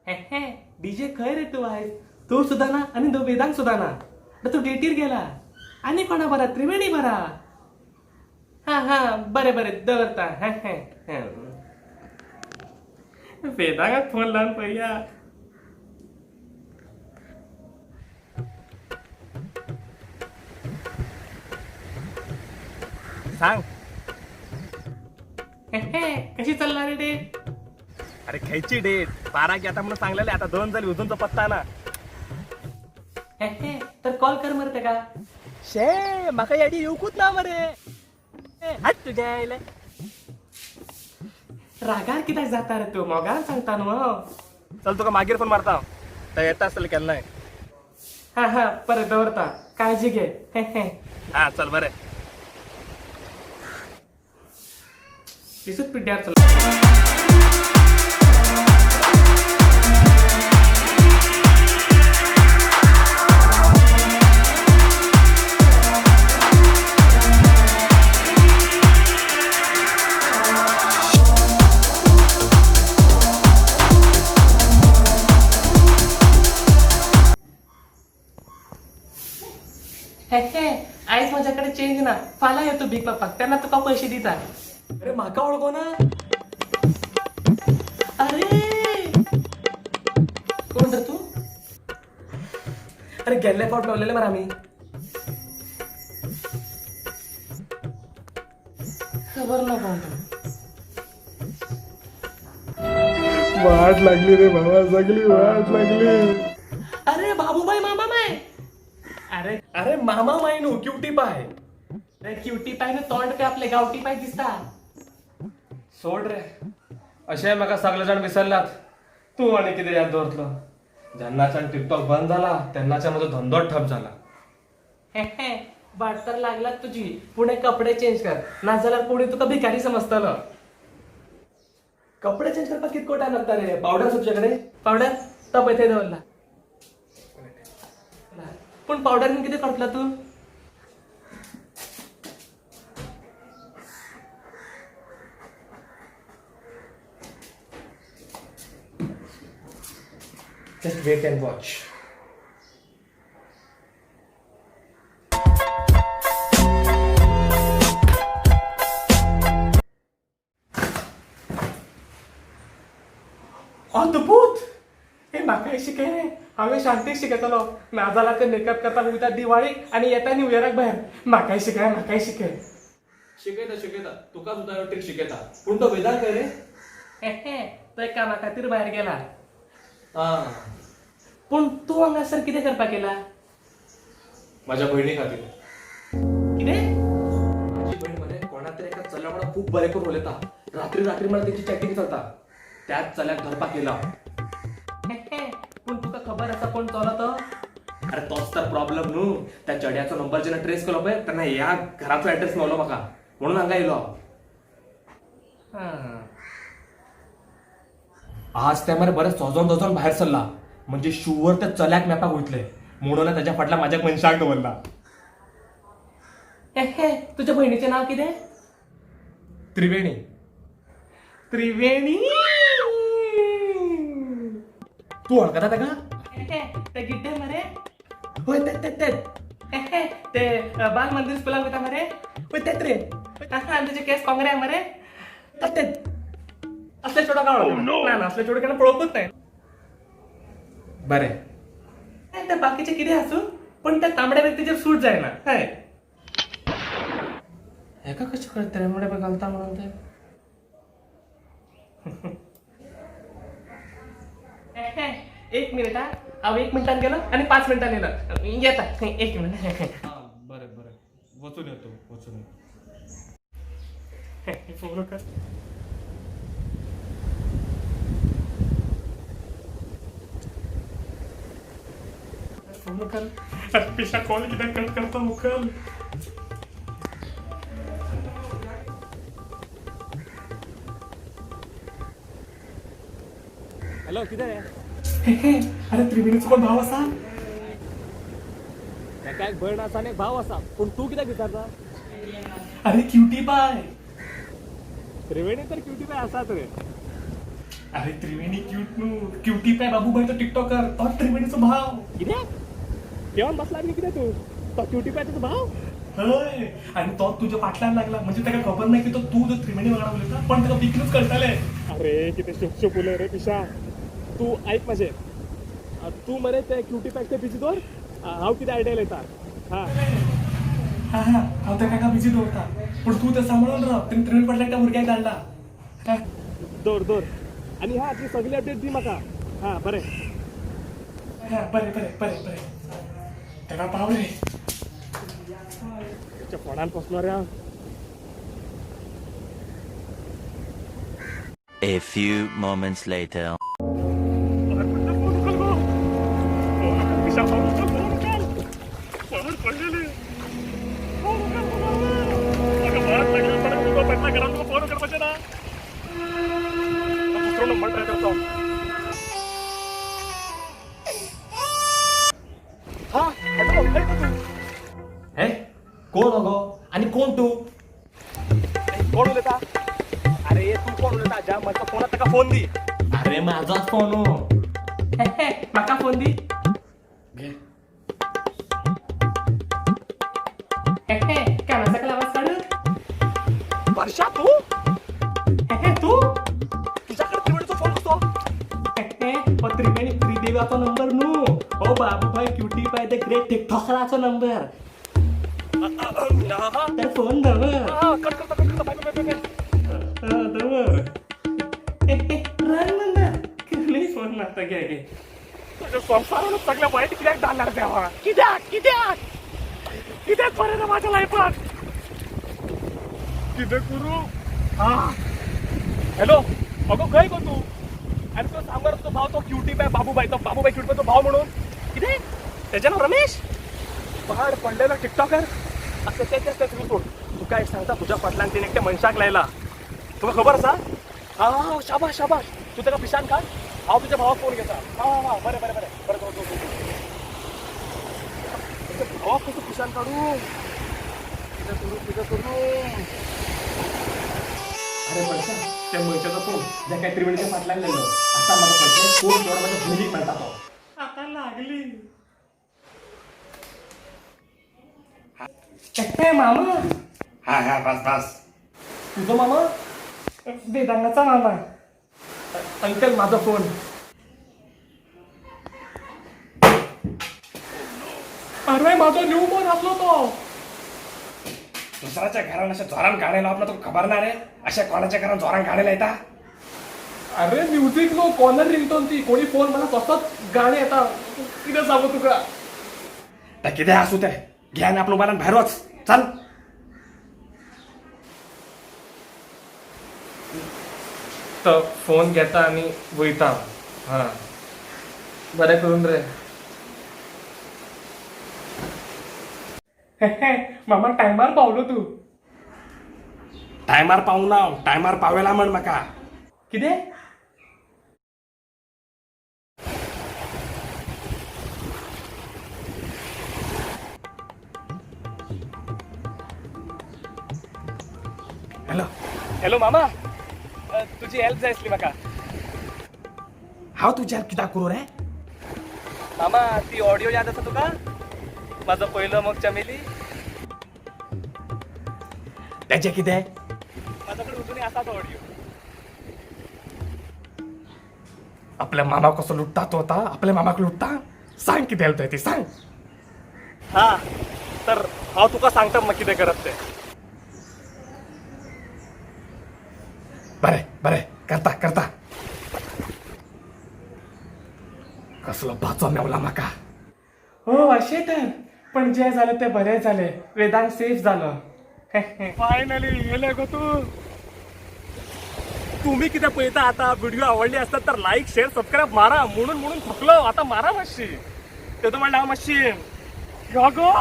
हे डीजे खंय रे तूं आयज? तूं सुद्दां ना आनी दो वेदांक सुद्दां ना. आतां तूं डेटीर गेला आनी कोणा बरा त्रिवेणी बरा. हा हा, बरें बरें, दवरता. हे हे हे. वेदांगाक फोन लावन पळया. सांग. कशी चालणार रे डेट? अरे खायची डेट 12 की आता म्हणून सांगलेले, आता 2 झाली, उजूनचा पत्ता ना. तर कॉल कर मरे का. शे, माका याडी येऊकूच ना मरे. हट तुझ्या आईला. रागार कित्याक जाता रे तूं? मोगान सांगता न्हू हांव. चल, तुका मागीर फोन मारता, तर येता आसतलें केन्नाय. हा हा, बरें, दवरता, काळजी घे. हा, चल बरें. दिसूच पिड्ड्यार चल. हे हे, आयज माझ्याकडे चेंज ना, फाल्यां येतो बिग बाप्पाक, तेन्ना तुका पयशे दिता. अरे, म्हाका वळखो ना? अरे, कोण रे तू? अरे, गेल्ले फावट मेवलेले मरे आमी. खबर ना कोण तू. वाट लागली रे बाबा, सगळी वाट लागली. अरे बाबूबाई, मामा माय. अरे अरे, मामा माय न्हू, क्युटी पाय. अरे, क्युटी पाय ना, तोंड पे आपले गावठी पाय दिसता. सोड रे, अशें म्हाका सगळे जाण विसरलात, तूं आनी कितें याद दवरतलो? जेन्नाच्यान टिकटॉक बंद जाला तेन्नाच्यान म्हजो धंदो ठप जाला. वाट तर लागला तुझी, पुणे कपडे चेंज कर, नाजाल्यार कोणी तुका भिकारी समजतलो. कपडे चेंज करपाक कितको टायम लागता रे? पावडर आसा तुजे कडेन? पावडर तो पळय थंय दवरला. पूण पावडरीन कितें करतलो तूं? Just wait and watch. अद्भुत! हे म्हाका शिकय रे, हांवें शांतीक शिकयतलो. नाजाल्यार ते मेकअप करपाक वयता दिवाळीक आनी येता न्यू इयराक भायर. म्हाकाय शिकय, म्हाकाय शिकय. शिकयता शिकयता, तुका सुद्दां ह्यो ट्रीक शिकयता. पूण तो वेदांत खंय रे? तो कामा खातीर भायर गेला. आं. पूण तूं हांगासर कितें करपाक येला? माझ्या बहिणी खातीर. कितें? माझी बहीण मरे कोणा तरी एका चल्या वांगडा खूब बरें करून उलयता. रात्री रात्री मला तेची चॅटिंग चलता. त्याच चल्याक धरपाक येयला. पूण तुका खबर आसा कोण चलो तो? अरे, तोच तर प्रॉब्लेम न्हू. त्या चेड्याचो नंबर जेन्ना ट्रेस केलो पळय, तेन्ना ह्या घराचो एड्रेस मेवलो म्हाका, म्हणून हांगा येयलो हांव. आं. आज ते मरे बरें सजोन धजोन भायर सरला, म्हणजे शुवर त्या चल्याक मेळपाक वयतले. म्हणून ताच्या फाटल्या माझ्या मनशाक दवरला. तुझ्या बहिणीचें नांव कितें? त्रिवेणी. त्रिवेणी. तूं वळखता ताका? ते गिड्डे मरे. हय, तेच तेच तेच. ते बाल मंदिर स्कुलाक वयता मरे. हय, तेच रे. आनी तुजे केस कोंगरे मरे. तेच तेच. असले चेडो काय वळखना. ना ना, असले चेडो केन्ना पळोवपूच न्हय. बरें. ते बाकीचे कितें आसूं, पण त्या तांबड्या व्यक्तीचेर सूट जायना. हय, हेका कशें कळटा रे मुडे घालता म्हणून ते? एक मिनिट हा, हांव एक मिनटान गेलो आनी 5 मिनटान येयलो. येता, एक मिनिट. बरें बरें, वचून यो तूं, वचून यो. फोन कर. फोन कर. अरे पिशा, कॉल कित्याक कट करता? उखल. हॅलो, कितें रे? अरे, त्रिवेणीचो कोण भाव आसा? ताका एक भयण आसा आनी एक भाव आसा, पूण तूं कित्याक विचारता? अरे, क्युटी पाय. त्रिवेणी तर क्युटी पाय आसात रे. अरे त्रिवेणी क्यूट न्हू, क्युटी पाय बाबूभाई तो टिकटॉकर, तो त्रिवेणीचो भाव. कितें जेवण बसला न्ही कितें तूं? तो क्युटी पाय तुजो भाव? हय, आणि तो तुझ्या फाटल्यान लागला. म्हणजे ताका खबर नाही की तो तू जो त्रिवेणी वांगडा उलयता, पण ताका बेगीनच कळटलें. अरे कितें शुभ शुभ उलय रे पिशा तूं. आयक म्हाजें, तूं मरे ते क्युटी पॅक ते बिजी दवर, हांव कितें आयडिया लायता. हां. हा हा, हांव ताका एका बिजी दवरता, पूण तूं तें सांबाळून राव. तेणें त्रिवेणी फाटल्यान त्या भुरग्याक धाडला. हा. दवर दवर आनी हा ती सगळी अपडेट दी म्हाका. हां बरें. हा, बरें बरें बरें बरें, ताका पाव रे. तेच्या फोनान फसलो रे हांव. A few moments later. अरे पण फोन उचल गो. फोन उचल पिशा, फोन उचल, फोन उचल. फोन पडलेले. फोन उचल गो बाबा. अगं, वाट लागली, पण तुझा पडला घरात, तुका फोन करपाचें ना. दुसरो नंबर ट्राय करतो. हा हॅलो, खंय गो तूं? हे कोण अगो आणि कोण तू? कोण उलयता? अरे तू कोण उलयता? ज्या म्हजो फोन आसा ताका फोन दी. अरे माझाच फोन हो. म्हाका फोन दी. घे. काना सकल आवाज काढू. वर्षा तू? तू तुझ्याकडे त्रिवेणीचा फोन असतो? हो त्रिवेणी त्रिदेवाचा नंबर न्हू हो, बाबूभाई क्युटी पाय the great टिकटॉकराचो नंबर. तर फोन दवर. कट करता, कट करता. बाय बाय बाय बाय. दवर. रन नंबर कसली फोन आता, घे घे. तुझ्या संसारानं सगळ्या वाईट कित्याक घालणार देवा? कित्याक कित्याक कित्याक बरें ना माझ्या लायफाक? कितें करू? हा हॅलो, अगो खंय गो तूं? आनी तो सांग मरे, तुजो भाव तो क्युटी पाय बाबूबाई, तो बाबूबाई क्युटी पाय तो भाव म्हणून कितें? तेजें नांव रमेश पहाड पडलेलो टिकटॉकर. अशें तें तें तें सोड. तुका एक सांगता, तुज्या फाटल्यान तेणें एकट्या मनशाक लायला, तुका खबर आसा? हा हा, शाबाश शाबाश. तूं ताका पिशान काड, हांव तुज्या भावाक फोन घेता. हा हा हा, बरें बरें बरें बरें. तो तो तुज्या भावाक कसो पिशान काडू? कितें करूं, कितें करूं? अरे वर्षा, त्या मनशाचो फोन ज्या काय त्रिवेणीच्या फाटल्यान लायलो, आता म्हाका कळटलें कोण कोण माझ्या भयणीक मेळटा तो. आता लागली. हे मामा. हा हा, बस बस. तुझो मामा वेदांगाचा मामा. अंकल, माझा फोन. अरे माझा न्यू फोन असलो तो. दुसऱ्याच्या घरात अशा जोरान गाणे लावलं तुका खबर ना रे? अशा कोणाच्या घरात जोरान गाणे लायता? अरे म्युझिक नो, कॉर्नर रिंगटोन ती. कोणी फोन मला तसंच गाणे येता. कितें सांगू तुका? तर कितें आसूं ते, घे आनी आपल्या मोबायलान भायर वच, चल. तो फोन घेता आनी वयता. हा बरें करून रे. मामा, टायमार पावलो तूं. टायमार पावूं ना, टायमार पावयला म्हण म्हाका. कितें? हॅलो. हॅलो मामा, तुजी हेल्प जाय आसली म्हाका. हांव तुजी हेल्प कित्याक करूं रे? मामा, ती ऑडियो याद आसा तुका, माझो पयलो मोग चमेली? तेचें कितें? म्हाजो कडेन अजुनूय आसा तो ऑडियो. आपल्या मामा कसो लुट्टा तो आता, आपल्या मामाक लुट्टा. सांग कितें हेल्प जाय ती सांग. हा तर हांव तुका सांगता मागीर कितें करप तें. बरें बरें, करता करता. कसलो भाचो मेवला म्हाका. हो अशें तर, पण जें जालें तें बरें जालें. वेदांत सेफ जालो फायनली. येयलें गो तूं. तुम्ही कितें पळयता आता, व्हिडिओ आवडली असतात तर लाईक शेअर सबस्क्राईब मारा. म्हणून म्हणून थकलो, आता मारा मातशी. तेतून म्हणल्यार हांव मातशी यो गो.